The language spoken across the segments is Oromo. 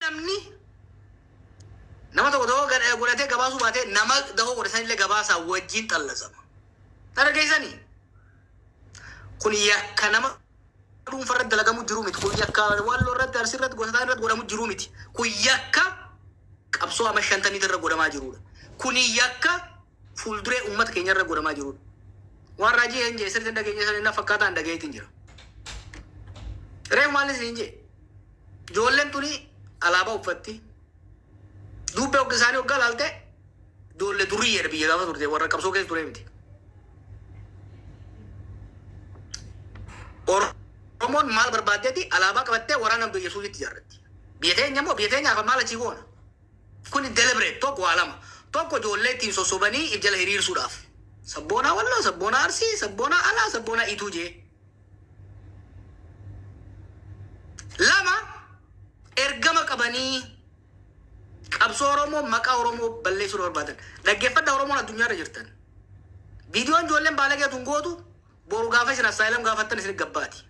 Namni nama tokko dahoo godhatee gabaasuu baatee nama dahoo godhe sanillee gabaasaa wajjin xallasama. Na dhageessanii? Kun yakka nama dhuunfa irratti dalagamu jiru miti. Kun yakka Walloo irratti, Arsii irratti, gosa irratti godhamu jiru miti. Kun yakka qabsoo amma 50 irra godhamaa jirudha. Kun yakka fuulduree uummata keenya irra godhamaa jirudha. Waan raajii hin jee sirriitti hin dhageenye sana inni fakkaataa hin dhagayeetiin jira. Reefu maal isin hin jee? Ijoolleen tuni alaabaa uffatti. Duubbee hogga isaanii hoggaa laalte ijoollee duriyyeedha biyya gaafa turte warra qabsoo keessa ture miti. Oromoon maal barbaaddeeti alaabaa qabattee waraana biyya Yesuusitti ijaarratti. Biyya teenya immoo biyya teenyaaf maal achii goona? Kuni deliberate tokko waa lama. Tokko ijoollee ittiin sossobanii if jala hiriirsuudhaaf. Sabboonaa Walloo, sabboonaa Arsii, sabboonaa Alaa, sabboonaa Ituu jee. Lama ergama qabanii qabsoo Oromoo maqaa Oromoo balleessuu barbaadan. Dhaggeeffadhaa Oromoon addunyaarra jirtan. Viidiyoon ijoolleen baalagee tun gootu boru gaafa isin asylum gaafattan isin gabbaati.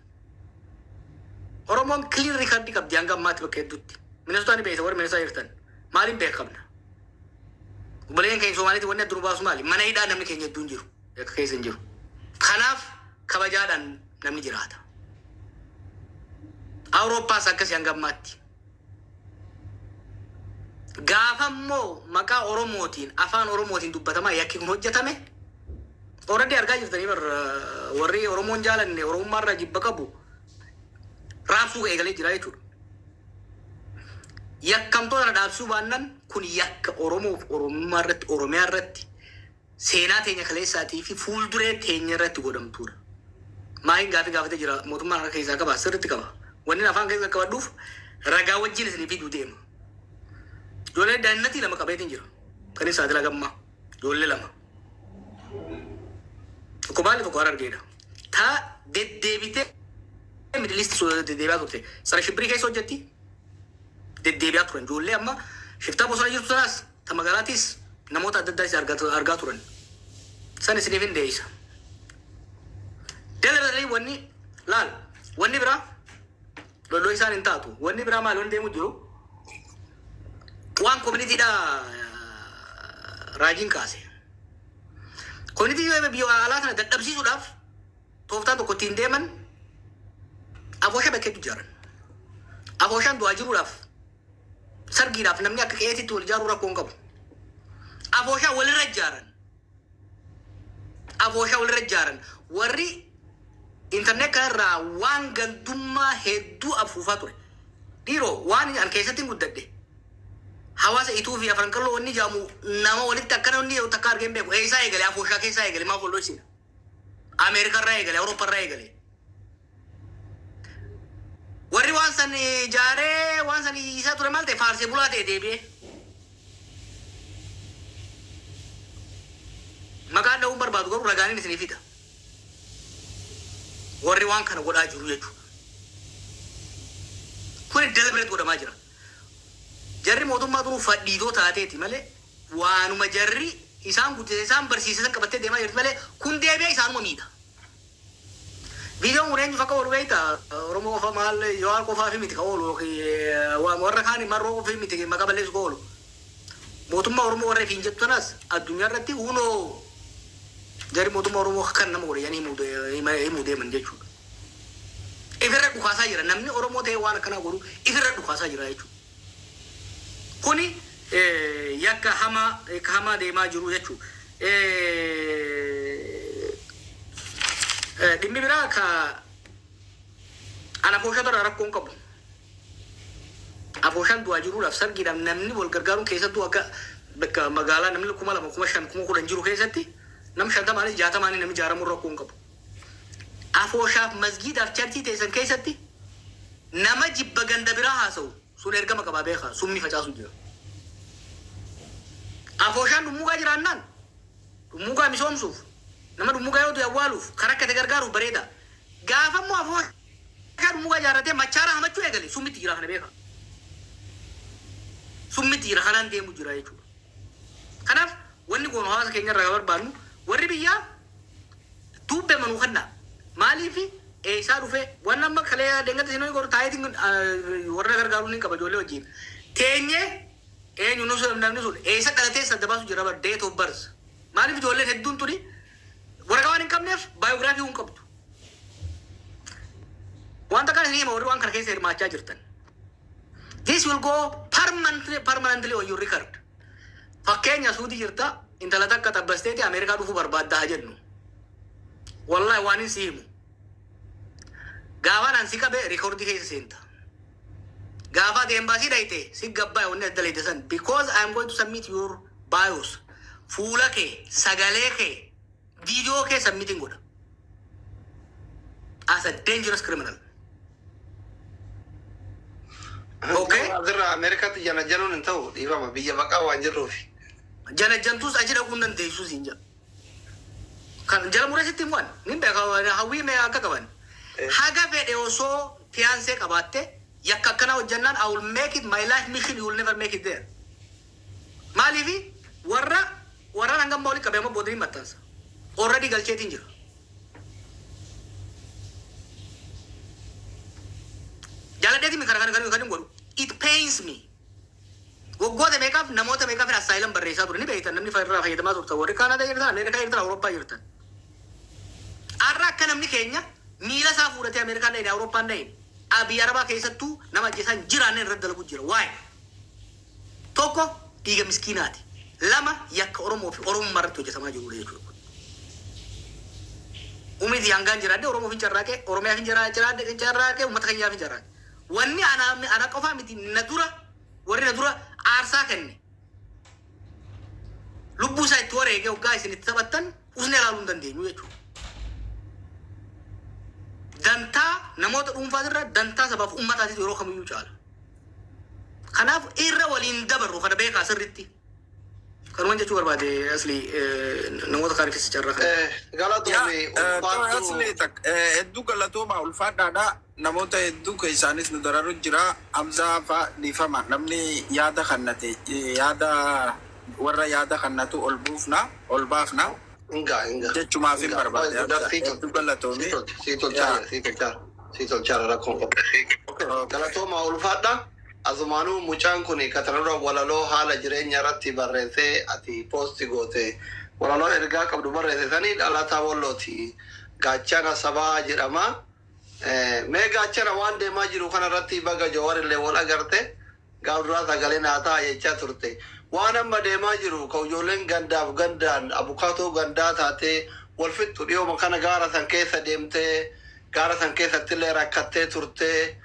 Oromoon clean record qabdi hanga ammaatti bakka hedduutti. Minnesota ni beekta warri Minnesota jirtan. Maaliin beekamna? Obboleeyyan keenya Somaaliitti wanni adda nu baasu maali? Mana hidhaa namni keenya hedduun jiru. Yakka keessa hin jiru. Kanaaf kabajaadhaan namni jiraata. Awurooppaas akkasii hanga ammaatti. Gaafa immoo maqaa Oromootiin afaan Oromootiin dubbatamaa yakki kun hojjetame already argaa jirtanii bar warri Oromoon jaalanne Oromummaarraa jibba qabu raabsuu eegalee jira jechuudha. Yakkamtoota kana dhaabsisuu baannaan kun yakka Oromoof Oromummaa irratti Oromiyaa irratti seenaa teenya kaleessaatii fi fuulduree teenya irratti godhamtuudha. Maayin gaafii gaafatee jira mootummaan harka keessaa qaba sirriitti qaba. Wanni afaan keessa qabadhuuf ragaa wajjin isinii fiduu deema. Ijoollee daannatii lama qabeetiin jira. Kan inni saaxila gammaa. Ijoollee lama. Tokko Baale tokko Harargeedha. Ta deddeebitee Middle East deddeebi'aa turte. Tsara shibbirii keessa hojjetti. Deddeebi'aa turan. Ijoollee amma shiftaa bosona jirtu tanaas ta magaalaatiis namoota adda addaas argaa turan. San isiniif hin deeysa. Deliberately wanni laal wanni biraa lolloo isaan hin taatu. Wanni biraa maal wanni deemu jiru waan community-dha raajiin kaase. Community biyya alaa kana dadhabsiisuudhaaf tooftaan tokko ittiin deeman afoosha bakkeetti ijaaran. Afooshaan du'aa jiruudhaaf sargiidhaaf namni akka qe'eetitti wal ijaaruu rakkoo hin qabu. Afooshaa walirra ijaaran. Afooshaa walirra ijaaran. Warri internet kanarraa waan gandummaa hedduu afuufaa ture. Dhiiroo waan an keessatti hin guddadhe. Hawaasa Ituu fi Afran Qalloo wanni jedhamu nama walitti akkana wanni jedhu takka argee hin beeku. Eessaa eegale? Afooshaa keessaa eegale. Maaf wal dhoysina? Ameerikarraa eegale, Awuroopparraa eegale. Warri waan san ijaaree waan san isaa ture maal ta'e faarsee bulaa ta'e deebi'ee. Maqaan dha'uun barbaadu garuu ragaaniin isinii fida. Warri waan kana godhaa jiru jechuudha. Kuni deliberate godhamaa jira. Jarri mootummaa tunuu fadhiidoo taateeti malee waanuma jarri isaan guddise isaan barsiise san qabattee deemaa jirti malee kun deebi'ee isaanuma miidha. Viidiyoon kun eenyuuf akka oolu beektaa? Oromoo qofa maal Jawaar qofaa fi miti ka oolu yookiin warra kaan marroo qofa miti maqaa balleessu ka oolu. Mootummaa Oromoo warra ifiin jettu tanaas addunyaa irratti hunoo jarri mootummaa Oromoo kan nama godhe jedhanii himuu deeman jechuudha. Ifirra dhukaasaa jira. Namni Oromoo ta'ee waan akkanaa godhu ifirra dhukaasaa jira jechuudha. Kuni yakka hamaa yakka hamaa deemaa jiru jechuudha. Dhimmi biraa ka ana afooshaa irraa rakkoon qabu. Afooshaan du'aa jiruudhaaf sargiidhaaf namni wal gargaaruun keessattuu akka bakka magaalaa namni 2000, 5000, 10,000 jiru keessatti nam 50-nis 60-nis namni ijaaramuun rakkoo hin qabu. Afooshaaf masgiidaaf charchii teessan keessatti nama jibba ganda biraa haasa'u sun ergama qabaa beekaa summii facaasu jira. Afooshaan dhummuugaa jiraannaan dhummuugaa misoomsuuf nama dhummuugaa yoo du'e awwaaluuf kan rakkate gargaaruuf bareeda. Gaafa immoo afooshaa dhummuugaa ijaarratee machaaraa hamachuu eegale summitti jira kana beekaa. Summitti jira kanaan deemu jira jechuudha. Kanaaf wanni goonu hawaasa keenya irraa barbaannu warri biyyaa duubbee manuu kennaa. Maaliif Eessaa dhufe? Waan amma kalee deengatti isin godhu taayitiin warra gargaaruu ni qaba ijoollee wajjin. Teenyee eenyu nu namni sun eessa dhalatee sadda baasu jira bar, date of birth. Maaliif ijoolleen hedduun tuni waraqaa waan hin qabneef biography hin qabdu. Wanta kana isin hima, warri waan kana keessa hirmaachaa jirtan. This will go permanently on your record. Fakkeenya, Suudii jirta, intala takka xabbasteeti Ameerikaa dhufuu barbaaddaa haa jennu. Wallahi waan hin si himu. Gaafaan an si qabe record keessa seenta. Gaafa ati embaasii dhayite si gabbaa wanni adda leete san, because I am going to submit your bios. Fuula kee, sagalee kee, viidiyoo kee submitting godha. As a dangerous criminal. Okay? Asirraa Ameerikaatti jana januun hin ta'u, dhiifama, biyya baqaa waan jirruufi. Jana jantuus achi dhaquu hin dandeessu siin jedha. Kan jala muree sitti himuan nin beeka, hawwii mee akka qaban. Haga fedhe osoo fiancé qabaatte yakka akkanaa hojjannaan, I will make it my life mission, you will never make it there. Maaliifi warra warra hangam olii qabee amma boodanii maxxansa. Already galcheetiin jira. Jaaladheeti mi kana kan godhu. It pains me. Waggoota meeqaaf, namoota meeqaaf asylum barreessaa ture ni beektan, namni irraa fayyadamaa turtan, warri Kaanaadaa jirtan, Ameerikaa jirtan, Awurooppaa jirtan. Har'a akka namni keenya miila isaa fuudhatee Ameerikaan dhahine, Awurooppaan dhahine, biyya Arabaa keessattuu nama ajjeesaan jiraanne irratti dalagu jira. Waa'ee tokko dhiiga miskiinaati. Lama, yakka Oromoo fi Oromummaa irratti hojjetamaa jirudha jechuudha. Umiti hangaan jiraadhe Oromoof hin carraaqe, Oromiyaaf hin jiraadhe, hin carraaqe, uummata keenyaaf hin carraaqe. Wanni ana qofaa miti, na dura warri na dura aarsaa kenne. Lubbuu isaa itti wareegee hoggaa isin itti taphattan usnee ilaaluu hin dandeenyu jechuudha. Dantaa namoota dhuunfaatirra dantaa sabaaf uummataatiif yeroo kamiyyuu caala. Kanaaf irra waliin dabarru kana beekaa sirritti. Kanuman jechuu barbaade, asli namoota kaan keessa carraa kana. Galatoomi, ulfaadhu. Asli hedduu galatooma, ulfaadhaadha. Namoota hedduu keessaanis nu dararu jira. Hamzaa faa, dhiifama, namni yaada kannate, yaada warra yaada kannatu ol buufna, ol baafna. Ingaa ingaa. Jechumaaf hin barbaade. Hedduu galatoomi. Si tolchaara, si tolchaara, si tolchaara, rakkoon qabu. Galatooma, ulfaadha. Asumaanuu mucaan kun katanarra walaloo haala jireenya irratti barreessee ati post goote, walaloo ergaa qabdu barreesse sanii, dhalataa Wallooti. Gaachana Sabaa jedhama. Mee Gaachana, waan deemaa jiru kana irratti baga Jawar illee wal agarte, gaafduraa sagalee naa ta'a jechaa turte. Waan amma deemaa jiru ka ijoolleen gandaaf gandaan abukaatoo gandaa taatee wal fixxu, dhiyooma kana gaara san keessa deemtee, gaara san keessattillee rakkattee turtee,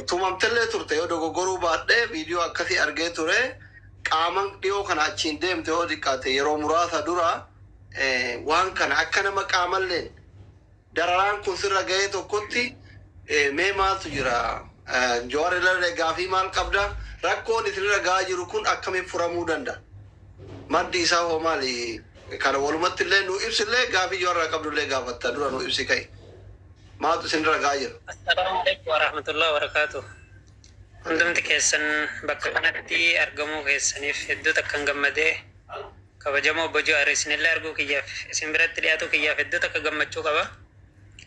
tumamtellee turte, yoo dogoggoruu baadhee viidiyoo akkasii argee ture, qaaman dhiyoo kana achiin deemte yoo xiqqaate yeroo muraasa dura, waan kana akka nama qaamalleen dararaan kun sirra ga'ee tokkotti, mee maaltu jira? Jawaar illee gaafii maal qabda? Rakkoon isinirra ga'aa jiru kun akkamiin furamuu danda'a? Maddi isaa hoo maali? Kana walumatti illee nu ibsillee, gaafii Jawaar irraa qabdu illee gaafatta, dura nu ibsi ka'i. Maaltu isinirra ga'aa jira? Assalaamu alaikum warahmatullahi wabarakatuh. Hundumti keessan bakka kanatti argamuu keessaniif hedduu takkan gammadee, kabajamoo obbo Jawaar isinillee arguu kiyyaaf, isin biratti dhiyaatu kiyyaaf hedduu takka gammachuu qaba.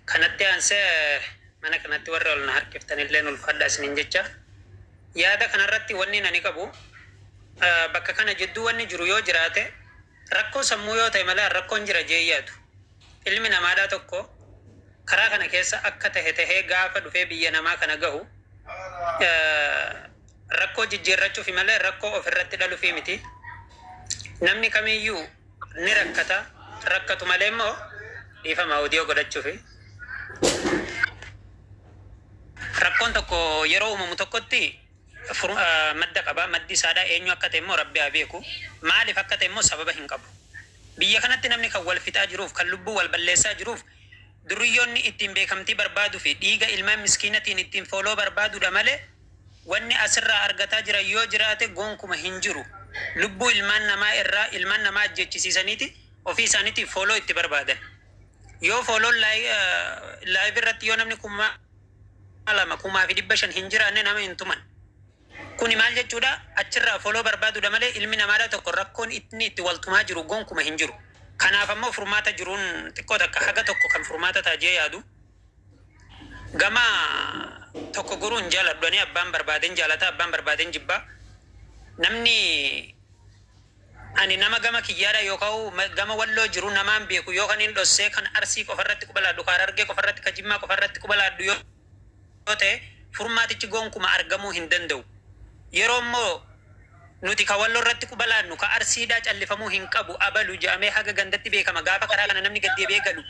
Kanatti aansee mana kanatti warri ol na harkiftanillee ulfaadha isiniin jecha. Yaada kanarratti wanni ani qabu, bakka kana jidduu wanni jiru yoo jiraate rakkoo sammuu yoo ta'e malee rakkoon jira jee yaadu. Ilmi namaadhaa tokko karaa kana keessa akka tahe tahee gaafa dhufee biyya namaa kana gahu rakkoo jijjiirrachuufi malee rakkoo ofirratti dhaluufi miti. Namni kamiyyuu ni rakkata, rakkatu malee immoo, dhiifama, audio godhachuufi. Rakkoon tokko yeroo uumamu tokkotti madda qaba. Maddi isaadha eenyu akka ta'e immoo Rabbi haa beeku. Maaliif akka ta'e immoo sababa hin qabu. Biyya kanatti namni kan wal fixaa jiruuf, kan lubbuu wal balleessaa jiruuf, duriyyoonni ittiin beekamtii barbaaduu fi dhiiga ilmaan miskiinatiin ittiin follow barbaaduudha malee wanni asirraa argataa jiran yoo jiraate gonkuma hin jiru. Lubbuu ilmaan namaa irraa ilmaan namaa ajjechisiisaniiti ofii isaaniitiif follow itti barbaadan. Yoo follown live irratti yoo namni 2,000, 5,500 hin jiraanne nama hin tuman. Kuni maal jechuudha? Achirraa follow barbaaduudha malee ilmi namaadha tokko rakkoon inni itti waltumaa jiru gonkuma hin jiru. Kanaaf ammoo furmaata jiruun xiqqoo takka haga tokko kan furmaata taajee yaadu. Gama tokko goruu hin jaaladhu ani. Abbaan barbaadeen jaalata, abbaan barbaadeen jibbaa. Namni ani nama gama kiyyaadha yookaan gama Walloo jiru namaan beeku yoo kan hin dhossee kan Arsii qofarratti quba laadhu, kan Harargee qofarratti, kan Jimmaa qofarratti quba laadhu yoo ta'e, furmaatichi gonkuma argamuu hin danda'u. Yeroo immoo nuti ka Walloo irratti quba laannu, ka Arsiidhaa callifamuu hin qabu. Abalu jedhamee haga gandatti beekama. Gaafa karaa kana namni gaddeebi'ee galu,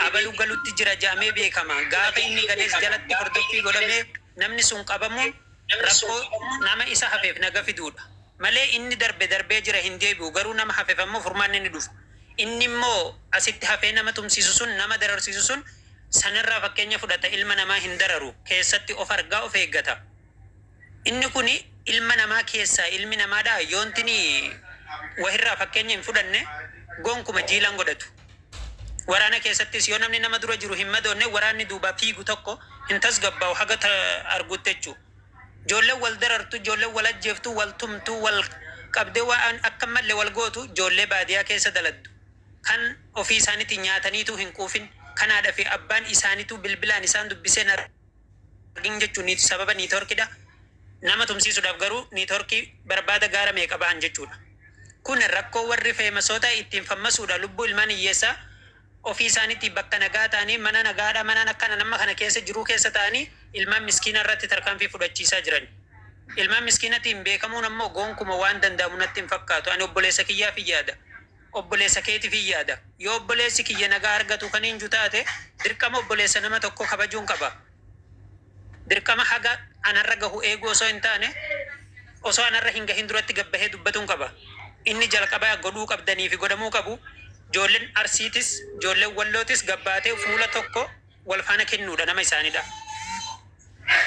abalu galutti jira jedhamee beekama. Gaafa inni galees jalatti hordoffii godhamee namni sun qabamuun rakkoo nama isa hafeef naga fiduudha. Malee inni darbe darbee jira, hin deebi'u. Garuu nama hafeef ammoo furmaanni ni dhufa. Inni immoo asitti hafee nama tumsiisu sun, nama dararsiisu sun, sanarraa fakkeenya fudhata. Ilma namaa hin dararu, keessatti of argaa, of eeggata. Inni kuni ilma namaa keessaa ilmi namaadha yoontini wahirraa fakkeenya hin fudhanne gonkuma jiilaan godhatu. Waraana keessattis yoo namni nama dura jiru hin madoonne, waraanni duubaa fiigu tokko hin tasgabbaa'u haga argutti jechuudha. Ijoolleen wal darartu, ijoolleen wal ajjeeftu, wal tumtu, wal qabdee waan akka malee wal gootu, ijoollee baadiyaa keessa daladdu. Kan ofii isaaniitiin nyaataniitu hin quufin, kan haadha fi abbaan isaaniitu bilbilaan isaan dubbiseen argin jechuun sababa networkidha. Nama tumsiisuudhaaf garuu networkii barbaada gaara meeqa ba'an jechuudha. Kun rakkoo warri famousoota ittiin fammasuudha. Lubbuu ilmaan hiyyeessaa ofii isaaniitti bakka nagaa ta'anii, mana nagaadha, mana akkana nama kana keessa jiruu keessa ta'anii ilmaan miskiina irratti tarkaanfii fudhachiisaa jiran. Ilmaan miskiinatiin beekamuun ammoo gonkuma waan danda'amu natti hin fakkaatu. Ani obboleessa kiyyaaf hin yaada. Obboleessa keetiif hin yaada. Yoo obboleessi kiyya nagaa argatu kan hin taate, dirqama obboleessa nama tokko kabajuun qaba. Dirqama haga anarra gahu eeguu osoo hin taane, osoo anarra hin gahin duratti gabbahee dubbatuun qaba. Inni jalqabaa godhuu qabdanii fi godhamuu qabu, ijoolleen Arsiitis ijoolleen Wallootis gabbaatee fuula tokko wal faana kennuudha nama isaanidha.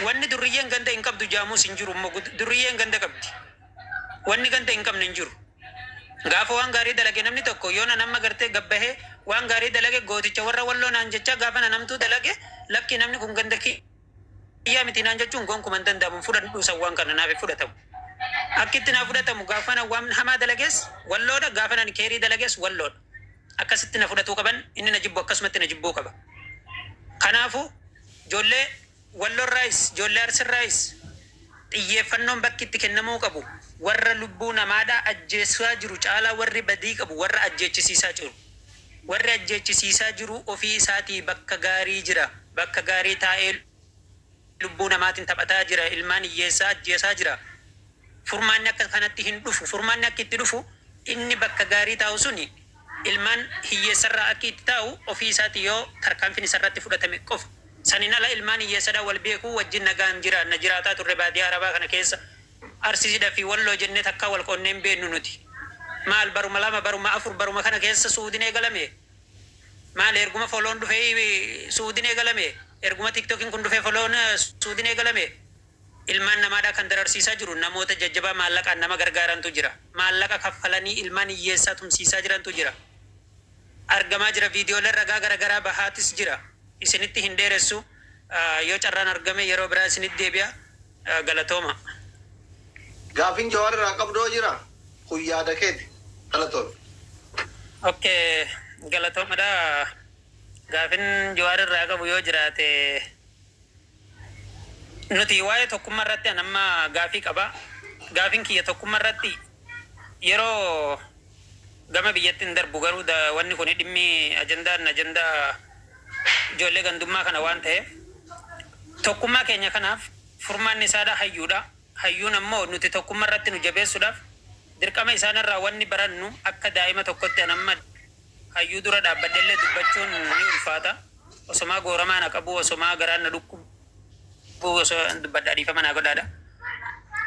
Wanni durriyyeen ganda hin qabdu jaamuus hin jiru immoo durriyyeen ganda qabdi. Wanni ganda hin qabne hin jiru. Gaafa waan gaarii dalage namni tokko, yoo na nama gartee gabbahee waan gaarii dalage, gooticha warra Walloo naan jecha. Gaafa na namtuu dalage, lakki, namni kun ganda kiyyaa miti naan jechuun gonkuma hin danda'amu. Fudhadhu san waan kana naaf hin fudhatamu. Akkitti naa fudhatamu, gaafa na waan hamaa dalagees Walloodha, gaafa na keerii dalagees Walloodha. Akkasitti na fudhatuu qaban, inni na jibbu akkasumatti na jibbuu qaba. Kanaafuu ijoollee Walloorraayis ijoollee Arsirraayis xiyyeeffannoon bakki itti kennamuu qabu, warra lubbuu namaadhaa ajjeessaa jiru caalaa warri badii qabu warra ajjeechisiisaa jiru. Warri ajjeechisiisaa jiru ofii isaatii bakka gaarii jira. Bakka gaarii taa'ee lubbuu namaatiin taphataa jira. Ilmaan hiyyeessaa ajjeesaa jira. Furmaanni akka kanatti hin dhufu. Furmaanni akka itti dhufu, inni bakka gaarii taa'u suni ilmaan hiyyeessarraa akka itti taa'u ofii isaatii yoo tarkaanfiin isarratti fudhatame qofa. Sanin ala ilmaan hiyyeessadhaa wal beekuu wajjin nagaan jira na jiraataa turre baadiyaa Arabaa kana keessa. Arsiidha fi Walloo jennee takkaa wal qoonnee hin beennu nuti. Maal, baruma 2, baruma 4, baruma kana keessa Suudin eegalame. Maal, erguma follown dhufee Suudin eegalame. Erguma TikTokiin kun dhufee follown Suudin eegalame. Ilmaan namaadhaa kan dararsiisaa jiru namoota jajjabaa maallaqaan nama gargaarantu jira. Maallaqa kaffalanii ilmaan hiyyeessaa tumsiisaa jirantu jira. Argamaa jira, viidiyooleen ragaa garaagaraa bahaatis jira. Isinitti hin dheeressu. Yoo carraan argame yeroo biraa isinitti deebi'a. Galatooma. Gaafin Jawaar irraa qabdoo jira. Kun yaada keeti. Galatoon. Okay, galatoomadha. Gaafin Jawaar irraa qabu yoo jiraate, nuti waa'ee tokkummaa irratti an amma gaafii qaba. Gaafin kiyya tokkummaa irratti yeroo gama biyyatti hin darbu, garuu wanni kun dhimmi ajandaan ajandaa ijoollee gandummaa kana waan ta'eef, tokkummaa keenya kanaaf furmaanni isaadha hayyuudha. Hayyuun ammoo nuti tokkummaa irratti nu jabeessuudhaaf dirqama isaanirraa wanni barannu, akka daa'ima tokkotti an amma hayyuu dura dhaabbadhellee dubbachuun ni ulfaata. Osomaa gooramaa na qabu, osomaa garaan na dhukkubu osoo dubbadhaa, dhiifama naa godhaadha.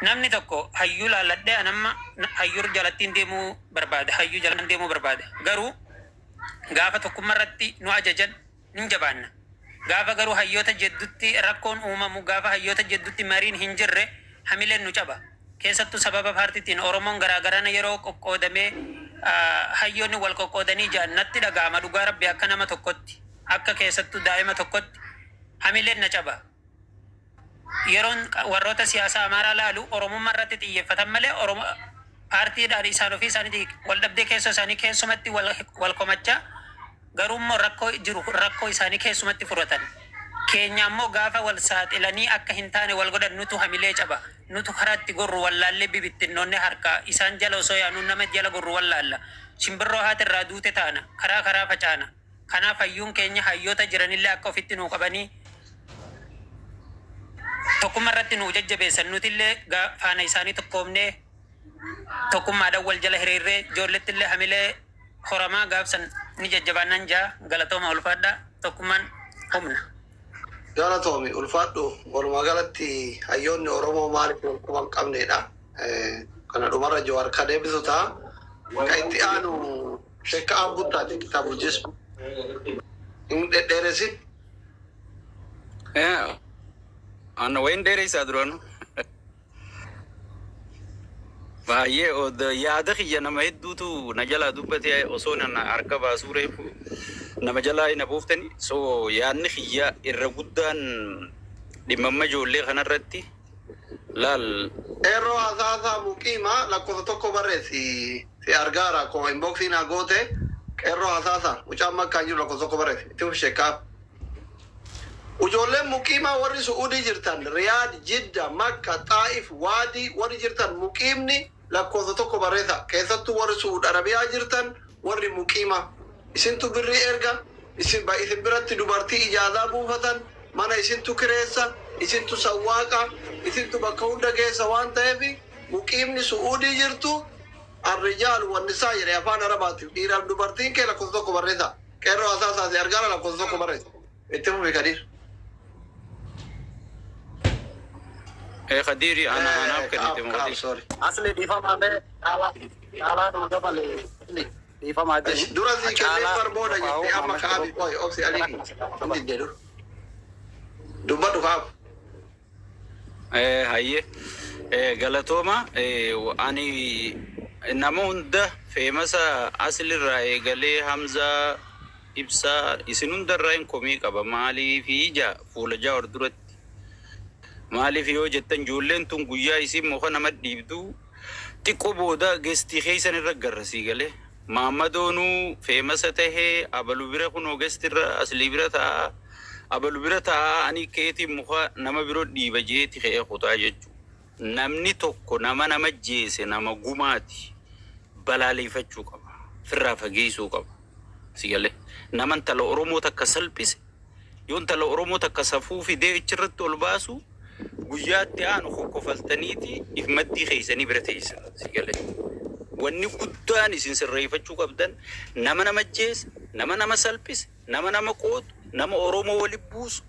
Namni tokko hayyuu laalladhee an amma hayyuu jalattiin deemuu barbaada. Hayyuu jalaan deemuu barbaada. Garuu gaafa tokkummaa irratti nu ajajan nin jabaanna. Gaafa garuu hayyoota jeddutti rakkoon uumamu, gaafa hayyoota jeddutti mariin hin jirre, hamileen nu caba. Keessattuu sababa paartiitiin Oromoon garaagarana yeroo qoqqoodamee, hayyoonni wal qoqqoodanii jiran natti dhaga'ama. Dhugaa Rabbi, akka nama tokkotti, akka keessattuu daa'ima tokkotti hamileen na caba. Yeroon warroota siyaasaa Amaaraa laalu, Oromummaa irratti xiyyeeffatan malee Oromo paartiidhaan isaan ofii isaaniitii wal dhabdee keessoo isaanii keessumatti wal komachaa, garuu immoo rakkoo jiru rakkoo isaanii keessumatti furatan. Keenya ammoo gaafa wal saaxilanii akka hin taane wal godhan nutu hamilee caba. Nutu karaatti gorru wallaallee bibittinnoonne harkaa isaan jala osoo yaanuu nama jala gorru wallaalla. Shimbirroo haati irraa duute taana. Karaa karaa facaana. Kanaaf hayyuun keenya hayyoota jiranillee akka ofitti nuu qabanii tokkummaa irratti nuu jajjabeessan, nutillee faana isaanii tokkoomnee tokkummaadhaan wal jala hiriirree ijoolletti illee hamilee horamaa gaafsan ni jajjabaannan jaa. Galatooma, ulfaadhaa, tokkummaan humna. Galatoomi, ulfaadhu. Walumaa galatti hayyoonni Oromoo maaliif wal quba hin qabnedha. Kana dhumarra Jawaar ka deebisu ta'a. Ka itti aanu Sheekka Abbuttaati, kitaabul jism. Hin dhedheeressin. Ana wayin dheeressaa duraanu. Baay'ee yaada kiyya nama hedduutu na jalaa dubbate, osoo nan harka baasuu reefu nama jalaa hin abuuftani. So yaadni kiyya irra guddaan dhimmamma ijoollee kanarratti laal. Qeerroo hasaasaa muqiima lakkoofsa 1 barreessi, si argaara akkuma inboxii naa goote. Qeerroo hasaasaa mucaan makkaan jiru lakkoofsa 1 barreessi. Itti fufi, Sheekkaa. Ijoolleen muqiimaa warri Su'uudii jirtan, Riyaad, Jidda, Makka, Xaa'if, Waadii warri jirtan, muqiimni lakkoofsa 1 barreessa. Keessattuu warri Su'uud Arabiyaa jirtan, warri muqiimaa. Isintu birrii erga, isin isin biratti dubartii ijaazaa buufatan, mana isintu kireessa, isintu sawwaaqa, isintu bakka hunda geessa waan ta'eef, muqiimni Su'uudii jirtu, الرجال والنساء jedhe afaan Arabaatiif, dhiiraaf dubartiin kee lakkoofsa 1 barreessa. Qeerroo hasaasaa si argaara, lakkoofsa 1 barreessa. Itti fufi, Kadiir. Kadiiri ana anaaf kennite Kaab, moo kaab, Kadiir? Sorry. Asli, dhiifamaa mee, caalaa caalaa nu dabale, dhiifamaa jenni. Dura sii kennee Caalaa bar booda jettee amma kaabi qoy obsi alii hin diddee dur. Dubbadhu, kaab. Hayyee, galatooma. Ani nama hunda feemasa aslirraa eegalee Hamzaa Ibsaa isin hundarraa hin komii qaba. Maaliif ija fuula Jaawar duratti, maaliif yoo jettan, ijoolleen tun guyyaa isin muka nama dhiibdu xiqqoo booda guestii keessan irra garra sii galee. Maammadoonuu feemasa tahee abalu bira kunoo guestirra aslii bira ta'a, abalu bira ta'a, ani keetiin muka nama biroo dhiiba jeeti ka'ee kutaa jechu. Namni tokko nama nama jeese, nama gumaati balaaleeffachuu qaba, firraa fageessuu qaba si galee. Nama intala Oromoo takka salphise, yoo intala Oromoo takka safuu fidee achirratti ol baasu, guyyaatti aanu kokkofaltaniiti if maddii keessanii bira teessan si galee. Wanni guddaan isin sirreeffachuu qabdan, nama nama jeese, nama nama salphise, nama nama qoodu, nama Oromoo wali buusu,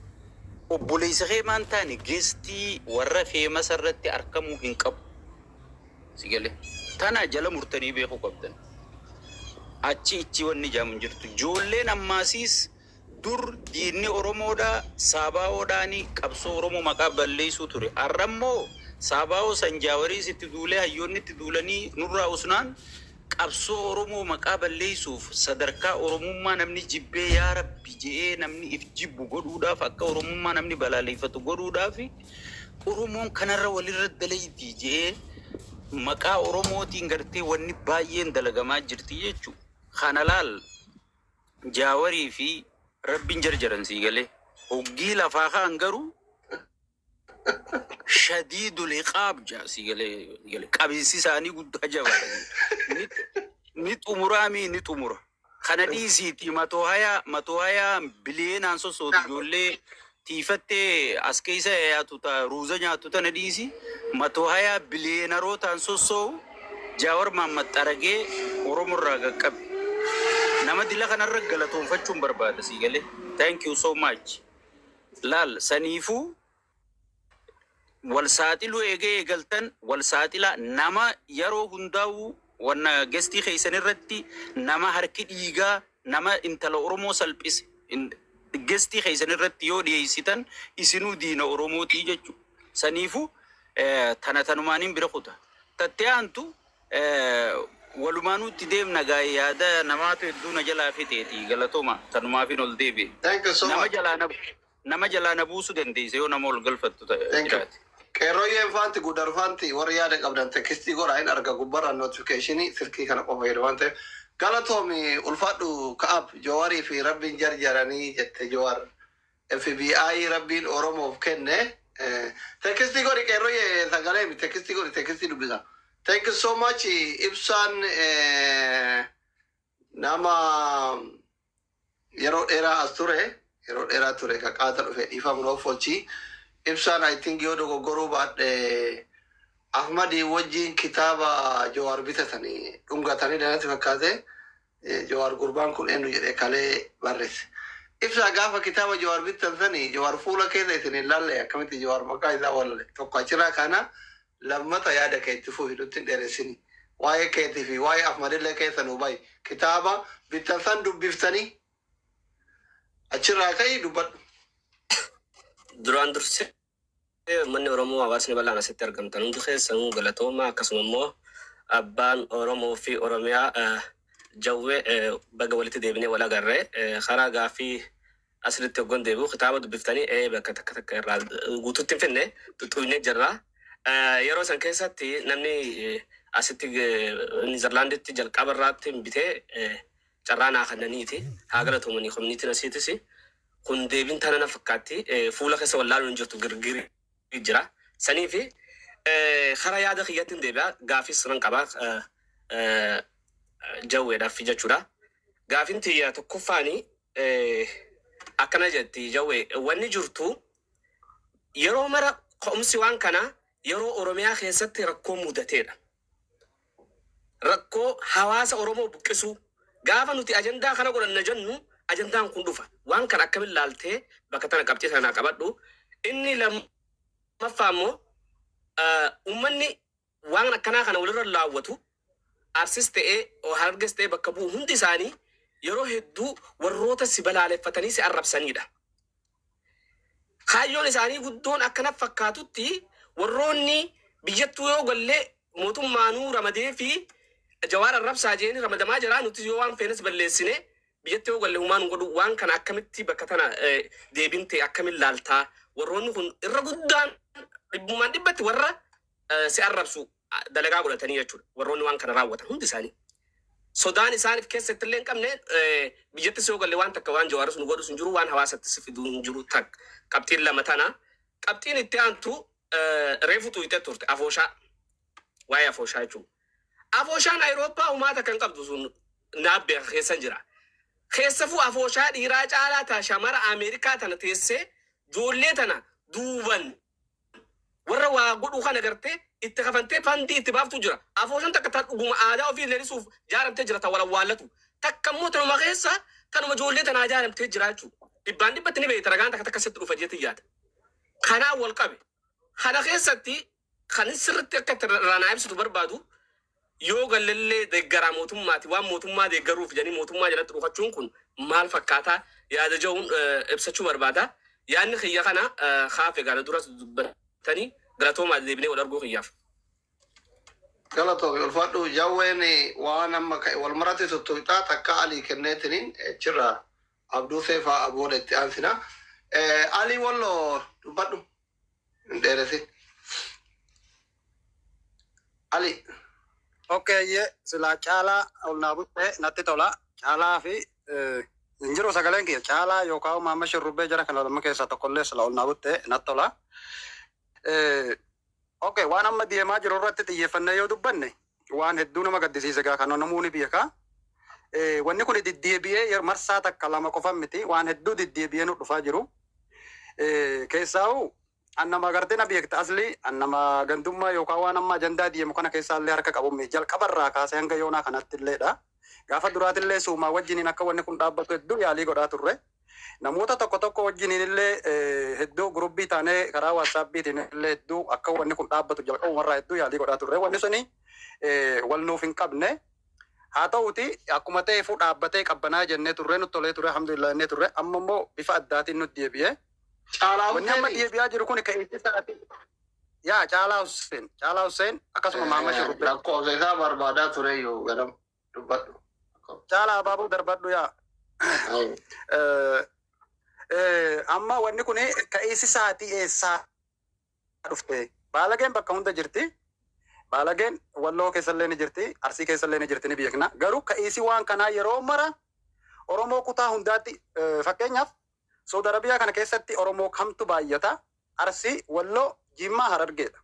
obboleessa kee maan taane guestii warra feemasa irratti argamuu hin qabu si galee. Tana jala murtanii beekuu qabdan. Achi ichi wanni jaamu hin jirtu. Ijoolleen ammaasiis dur diinni Oromoodha saabaa'oodhaani qabsoo Oromoo maqaa balleessuu ture. Har'ammoo saabaa'oo sanjaawariis itti duulee, hayyoonni itti duulanii nurraa usnaan, qabsoo Oromoo maqaa balleessuuf, sadarkaa Oromummaa namni jibbee yaa Rabbi je'ee namni if jibbu godhuudhaaf, akka Oromummaa namni balaaleffatu godhuudhaaf, Oromoon kanarra walirra dalayti je'ee maqaa Oromootiin gartee wanni baay'een dalagamaa jirti jechuudha. Kana laal, Jaawarii fi Rabbiin jarjaran sii galee. Hoggii lafaa kaan garuu شديد العقاب jaa sii galee, qabiinsi isaanii guddaa jabaadha. Ni xumuraamii ni xumura. Kana dhiisiiti, 120 biliyeenaan sossootu ijoollee tiifattee as keessa yaatu ta ruuza nyaattu tana dhiisi, 120 biliyeenarootaan sossoo'u Jaawar Mahammad xaragee Oromorraa qaqqabe. Nama dila kanarra galatoonfachuun barbaada sii galee. Thank you so much. Laal, saniifuu wal saaxiluu eegee eegaltan, wal saaxilaa. Nama yeroo hundaa'uu wanna guestii keessan irratti nama harki dhiigaa nama intala Oromoo salphise guestii keessan irratti yoo dhiyeessitan, isinuu diina Oromootii jechuudha. Saniifuu tana tanumaaniin bira kuta. Tattee aantu walumaanuutti deemna gaa'e, yaada namaatu hedduu na jalaa fixeeti, galatooma, tanumaafin ol deebi'e. Thank you so Nama much. jalaa na nama jalaa na buusuu dandeessa yoo nama ol galfattu ta'e Thank you. jiraate. Qeerrooyyeen faanti gudarfaanti warri yaada qabdan textii godhaa, hin arga gubbarraan notificationii silkii kana qofa fayyadu waan ta'eef. Galatoomi, ulfaadhu. Ka'ab, Jawaarii fi Rabbiin jarjaranii jette Jawaar. FBI Rabbiin Oromoof kenne. Text godhi qeerroo, sagalee mi text godhi, text dubbisa. Thank you so much. Ibsaan nama yeroo dheeraa as ture, yeroo dheeraa ture, ka qaata dhufe, dhiifama nuuf oolchi. Ibsaan, I think, yoo dogoggoruu baadhe, Ahmadii wajjin kitaaba Jawaar bitatanii dhungatanii danatti fakkaate. Jawaar gurbaan kun eenyu jedhee kalee barreesse. Ibsaa, gaafa kitaaba Jawaar bitan sanii Jawaar fuula keessa isin hin laalle, akkamitti Jawaar maqaa isaa wallale? Tokko achirraa kana, lammata yaada kee itti fufi, nutti hin dheeressini. Waa'ee keetii fi waa'ee Ahmadillee keessa nu bahi. Kitaaba bittan san dubbiftanii achirraa ka'ii dubbadhu. Duraan dursee uummanni Oromoo, hawaasni bal'aan asitti argamtan hundi keessanuu galatooma. Akkasuma immoo abbaan Oromoo fi Oromiyaa Jawwee, baga walitti deebinee wal agarree. Karaa gaaffii asirratti hoggan deebi'u, kitaaba dubbiftanii bakka takka takka irraa guutuutti hin finne xuxuynee jirra. Yeroo san keessatti namni asitti Niizerlaanditti jalqaba irraatti bitee carraa naa kennaniiti. Haa galatoomanii communityn asiitis. Kun deebiin tana na fakkaatti. Fuula keessa wallaaluun hin jirtu, girgirri jira. Sanii fi karaa yaada kiyyatti hin deebi'a. Gaafis nan qaba Jawweedhaaf jechuudha. Gaafin tiyya tokkoffaani akkana jetti: Jawwee, wanni jirtu yeroo mara ka'umsi waan kana yeroo Oromiyaa keessatti rakkoo mudateedha. Rakkoo hawaasa Oromoo buqqisuu gaafa nuti ajandaa kana godhanna jennu, ajandaan kun dhufa. Waan kana akkamin laaltee bakka tana qabxii sanaa qabadhu. Inni lammaffaa immoo uummanni waan akkanaa kana walirra laawwatu, Arsis ta'ee Hararges ta'ee bakka bu'u, hundi isaanii yeroo hedduu warroota si balaaleffatanii si arrabsanidha. Kaayyoon isaanii guddoon akkana fakkaatutti, warroonni biyyattuu yoo gallee mootummaanuu ramadee fi Jawaar arrabsaa jeeni ramadamaa jira, nuti yoo waan feenes balleessine biyyatti yoo galle humaan godhu. Waan kana akkamitti bakka tana deebiin ta'e akkamin laaltaa? Warroonni kun irra guddaan dhibbumaan dhibbatti warra si arrabsu dalagaa godhatanii jechuudha, warroonni waan kana raawwatan hundi isaanii. Sodaan isaaniif keessatti illee hin qabne, biyyattis yoo galle waan takka waan Jawaaris nu godhus hin jiru, waan hawaasatti si fiduu hin jiru. Tak qabxiin lama tana. Qabxiin itti aantu reefu xuyixee turte, afooshaa, waa'ee afooshaa jechuudha. Afooshaan Awurooppaa uumaata kan qabdu sun naaf beeka, keessan jira. Keessafuu afooshaa dhiiraa caalaa ta shamara Ameerikaa tana teessee ijoollee tana duuban warra waa godhuu kana gartee itti kafantee fund itti baaftu jira. Afooshaan takka ta dhuguma aadaa ofii leelisuuf jaaramtee jira, ta walawwaallatu. Takka immoo tanuma keessa tanuma ijoollee tanaa jaaramtee jira jechuudha. Dhibbaan dhibbatti ni beekta, ragaan takka takka sitti dhufa jeetii yaada. Kanaan wal qabe. Kana keessatti kan sirriitti akka itti irraa ibsitu barbaadu, yoo gallallee deeggaraa mootummaati, waan mootummaa deeggaruuf jedhanii mootummaa jalatti dhufachuun kun maal fakkaataa yaada jedhuun ibsachuu barbaada. Yaadni kiyya kana kaafe gaana duras dubbatanii, galatoomaa, deebinee wal arguu kiyyaaf. Galatoomi, ulfaadhu. Jawween waan amma ka'e wal maratti tuttuqxaa, takka Alii kenneetiniin achirraa Abduu Seefaa abooda itti aansina. Alii Walloo, dubbadhu. Hin dheeressin. Ali. Okay, ye silaa Caalaa ol naa buttee natti tola. Caalaa fi hin jiru sagaleen kiyya. Caalaa yookaan Maamma Shurrubbee, jara kana lama keessaa tokkollee sila ol naa buttee natti tola. Okay, waan amma deemaa jiru irratti xiyyeeffannee yoo dubbanne, waan hedduu nama gaddisiise gaa kan namoonni beekaa. Wanni kun deddeebi'ee marsaa takka lama qofa miti, waan hedduu deddeebi'ee nu dhufaa jiru. Keessaa'u an nama agartee na beekta asli, an nama gandummaa yookaan waan amma ajandaa deemu kana keessaa illee harka qabu jalqabarraa kaasee hanga yoonaa kanatti illeedha. Gaafa duraatillee suumaa wajjiniin akka wanni kun dhaabbatu hedduu yaalii godhaa turre. Namoota tokko tokko wajjiniin illee hedduu group taanee karaa WhatsAppiitiin illee hedduu akka wanni kun dhaabbatu jalqabumarraa hedduu yaalii godhaa turre. Wanni suni wal nuuf hin qabne. Haa ta'uti, akkuma ta'eefuu dhaabbatee qabbanaa jennee turre, nutti tolee ture, alhamdulillah jennee turre. Amma immoo bifa addaatiin nutti deebi'e. Caalaa Wanni amma Husseeni. deebi'aa jiru kun ka'ee isaati. Yaa Caalaa Hussein, Caalaa Hussein akkasuma Maamma Shurrubbee. Lakkoofsa isaa barbaadaa ture yoo ganam dubbadhu. Caalaa abaaboo darbadhu yaa. Amma wanni kun ka'eessi isaatii eessaa dhufte? Baalageen bakka hunda jirti. Baalageen Walloo keessallee ni jirti, Arsii keessallee ni jirti, ni beekna. Garuu ka'eessi waan kanaa yeroo mara Oromoo kutaa hundaatti, fakkeenyaaf Saudi Arabiyaa kana keessatti Oromoo kamtu baay'ata? Arsii, Walloo, Jimmaa, Harargeedha.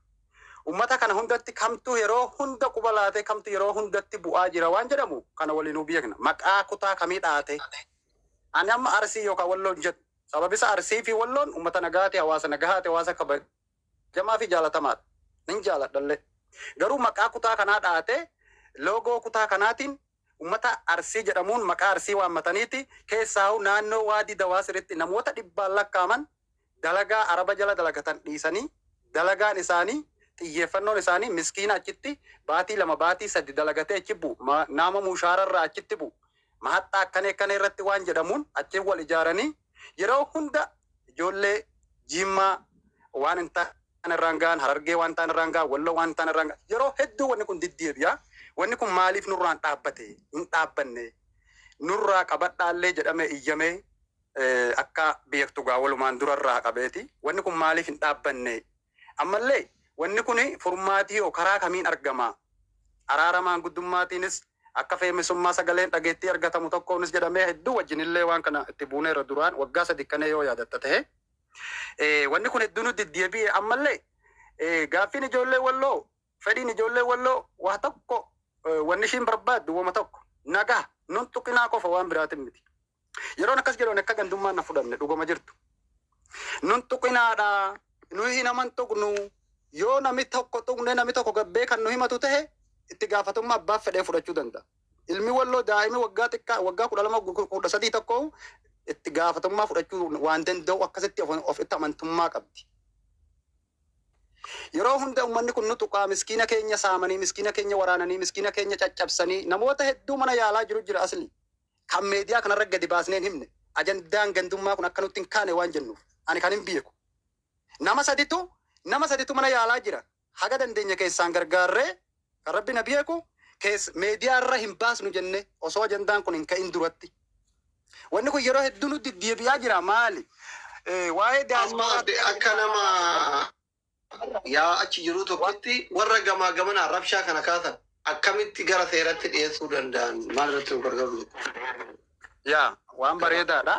Ummata kana hundatti kamtu yeroo hunda quba laatee, kamtu yeroo hundatti bu'aa jira waan jedhamu kana waliinuu beekna. Maqaa kutaa kamii dhaate? Ani amma Arsii yookaan Walloon jedhu. Sababisa Arsii fi Walloon ummata nagaati, hawaasa nagahaati, hawaasa kabajamaa fi jaalatamaadha. Nin jaaladhallee. Garuu maqaa kutaa kanaa dhaate, loogoo kutaa kanaatiin ummata Arsii jedhamuun maqaa Arsii waammataniiti keessaa'u naannoo Waadii Dawaasiritti namoota dhibbaan lakkaaman dalagaa Araba jala dalagatan dhiisanii, dalagaan isaanii, xiyyeeffannoon isaanii miskiina achitti baatii 2, baatii 3 dalagatee achi bu'u, nama mushaararraa achitti bu'u, mahaxxaa akkana akkana irratti waan jedhamuun achi wal ijaaranii yeroo hunda ijoollee Jimmaa waan hin taane irraan gahan, Harargee waan taane irraan gahan, Walloo waan taane irraan gahan. Yeroo hedduu wanni kun diddeebi'a. Wanni kun maaliif nurraan dhaabbate? Hin dhaabbanne. Nurraa qabadhaallee jedhame iyyamee akka beektu gaa walumaan durarraa qabeeti. Wanni kun maaliif hin dhaabbanne? Ammallee wanni kun furmaatii yoo karaa kamiin argama? Araara maanguddummaatiin akka feemisummaa sagaleen dhageettii argatamu tokkoonis jedhamee hedduu wajjinillee waan kana itti buuneerra duraan waggaa 3 kana yoo yaadatta ta'e. Wanni kun hedduu nutti deddeebi'e. Ammallee gaaffiin ijoollee Walloo, fedhiin ijoollee Walloo waa tokko, wanni ishiin barbaaddu wama tokko, nagaa nun tuqinaa qofa, waan biraatin miti. Yeroon akkas jedhuun akka gandummaan na fudhanne dhugama jirtu. Nun tuqinaadha. Nuyi naman tuqnu. Yoo nami tokko tuqne, nami tokko gabbee kan nu himatu ta'e, itti gaafatummaa abbaaf fedhee fudhachuu danda'a. Ilmi Walloo daa'imi waggaa xiqqaa waggaa 12, 13 tokko itti gaafatummaa fudhachuu waan danda'u akkasitti ofitti amantummaa qabdi. Yeroo hunda uummanni kun nu tuqaa, miskiina keenya saamanii, miskiina keenya waraananii, miskiina keenya caccabsanii, namoota hedduu mana yaalaa jiru jira asli. Kan meediyaa kanarra gadi baasnee hin himne. Ajandaan gandummaa kun akka nutti hin kaane waan jennuuf. Ani kan hin beeku. Nama saditu mana yaalaa jira. Haga dandeenya keessaan gargaarree kan Rabbi na beeku kees meediyaa irra hin baasnu jenne osoo ajandaan kun hin ka'in duratti. Wanni kun yeroo hedduu nutti deebi'aa jira maali? Waa'ee Amma diyaasporaa akka nama yaa achi jiru tokkotti, warra gamaa gamanaa rabshaa kana kaasan akkamitti gara seeratti dhiyeessuu danda'an, maal irratti nu gargaaru? Yaa, waan bareedaadha.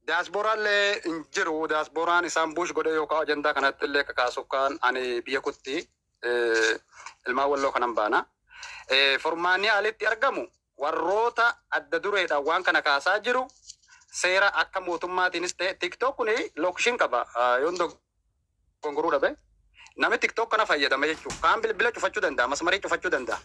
Diyaaspooraallee hin jiru. Diyaaspooraan isaan push godhee yookaan ajandaa kanatti illee kakaasuuf kan ani biyya kutti ilmaan Walloo kanan baana. Furmaanni alitti argamu warroota adda dureedhaan waan kana kaasaa jiru seera akka mootummaatiinis ta'e, TikTok kun location qaba. Yoon dogongoruu dhabe, namni TikTok kana fayyadama jechuudha. Kaan bilbila cufachuu danda'a, masmarii cufachuu danda'a.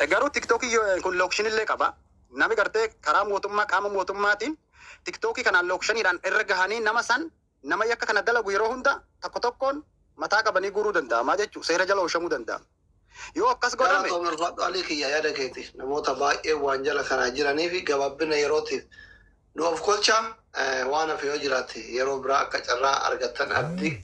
Garuu TikTokii kun location illee qaba. Nami gartee karaa mootummaa, qaama mootummaatiin TikTokii kanaan locationiidhaan irra gahanii nama san, nama yakka kana dalagu yeroo hunda tokko tokkoon mataa qabanii guuruu danda'amaa jechuudha. Seera jala oolchamuu danda'a. Yoo akkas godhame. Galatoom, ulfaadhu Alii kiyya, yaada keeti. Namoota baay'ee waan jala kanaa jiranii fi gabaabina yerootiif nu of kolcha, waan hafe yoo jiraate yeroo biraa akka carraa argattan abdii.